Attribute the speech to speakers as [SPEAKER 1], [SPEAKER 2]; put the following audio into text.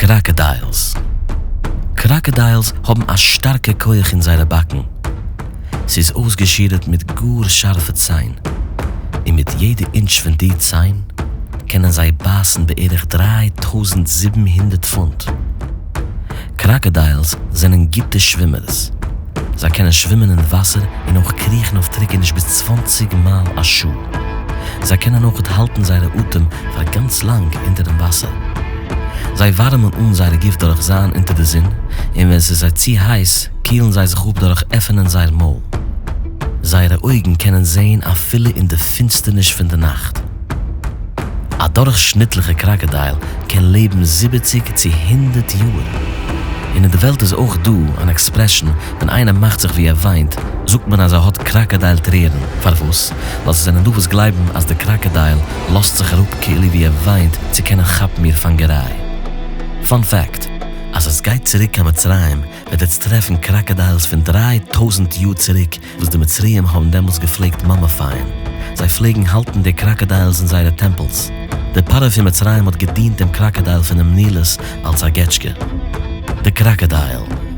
[SPEAKER 1] קראקאדיילס. קראקאדיילס האבן א שטארקע כח אין זייערע באקן. ס'איז אויסגעשירעט מיט גאר שארפע ציין. און מיט יעדע אינטש פון די ציין קענען זיי בייסן בערך 3700 פונט. קראקאדיילס זענען גוטע שווימערס. זיי קענען שווימען אין וואסער און אויך קריכן אויף טריקעניש ביז 20 מייל א שעה. זיי קענען אויך האלטן זייערע אטעם פאר גאנץ לאנג אונטער דעם וואסער. זיי ווארעמען אן זייערע גוף דורך זיין אונטער די זון, און ווען ס'איז זיי צו הייס, קילן זיי זיך אפ דורך עפענען זייער מויל. זייערע אויגן קענען זען אפילו אין די פינסטערניש פון די נאכט. א דורכשניטליכע קראקאדייל קען לעבן 70 צו 100 יאר. און אין די וועלט איז אויך דא אן expression, ווען איינער מאכט זיך ווי ער וויינט, זאגט מען אז ער האט קראקאדייל טרערן. פארוואס? ווייל ס'זענען דא וואס גלייבן אז די קראקאדייל לאזט זיך אראפ כאילו ווי ער וויינט צו קענען כאפן איר פאנגעריי. Fun fact, אז עס גייט צוריק קיין מצרים, וועט עטס טרעפן crocodiles פון 3000 יאר צוריק, וואס די מצריים האבן דעמאלטס געפלעגט mummify ען. זיי פלעגן האלטן די crocodiles אין זייערע temples. דער פרעה פון מצרים האט געדינט דעם crocodile פונעם נילוס אלס א געטשקע. די crocodile.